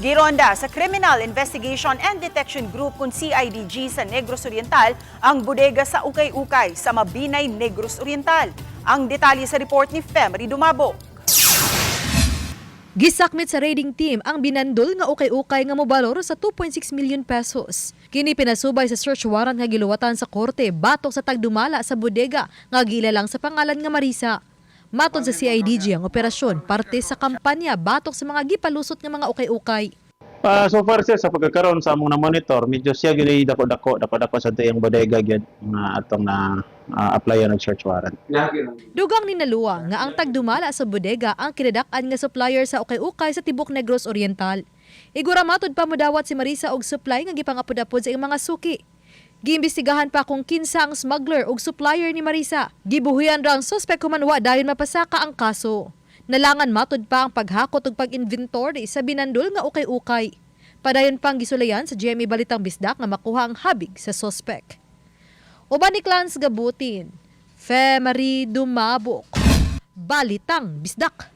Gironda sa Criminal Investigation and Detection Group kung CIDG sa Negros Oriental ang bodega sa Ukay-Ukay sa Mabinay, Negros Oriental. Ang detalye sa report ni Femery Dumabo. Gisakmit sa raiding team ang binandol nga ukay-ukay nga mobalor sa 2.6 million pesos. Kini pinasubay sa search warrant nga giluwatan sa korte batok sa tagdumala sa bodega nga giila lang sa pangalan nga Marisa. Matod sa CIDG, ang operasyon parte sa kampanya batok sa mga gipalusot nga mga ukay-ukay. So far, sir, sa pagkakaroon sa among na-monitor, medyo siya gyud ay dako-dako, dako-dako sa iyang bodega gyud nga atong na applyan og search warrant. Dugang ninaluwa nga ang tagdumala sa bodega ang kinadak-an nga supplier sa ukay-ukay sa tibok Negros Oriental. Igura matod pa modawat si Marisa og supply nga gipangapod-apod sa iyang mga suki. Giimbestigahan pa kung kinsa ang smuggler ug supplier ni Marisa. Gibuhian ra ang suspek human wa dayon mapasaka ang kaso. Nalangan matod pa ang paghakot ug pag-inventory sa binandol nga ukay-ukay. Padayon pang gisulayan sa GMA Balitang Bisdak nga makuha ang habig sa suspek. Uban ni Clans Gabutin, Fe Marie Dumabok. Balitang Bisdak.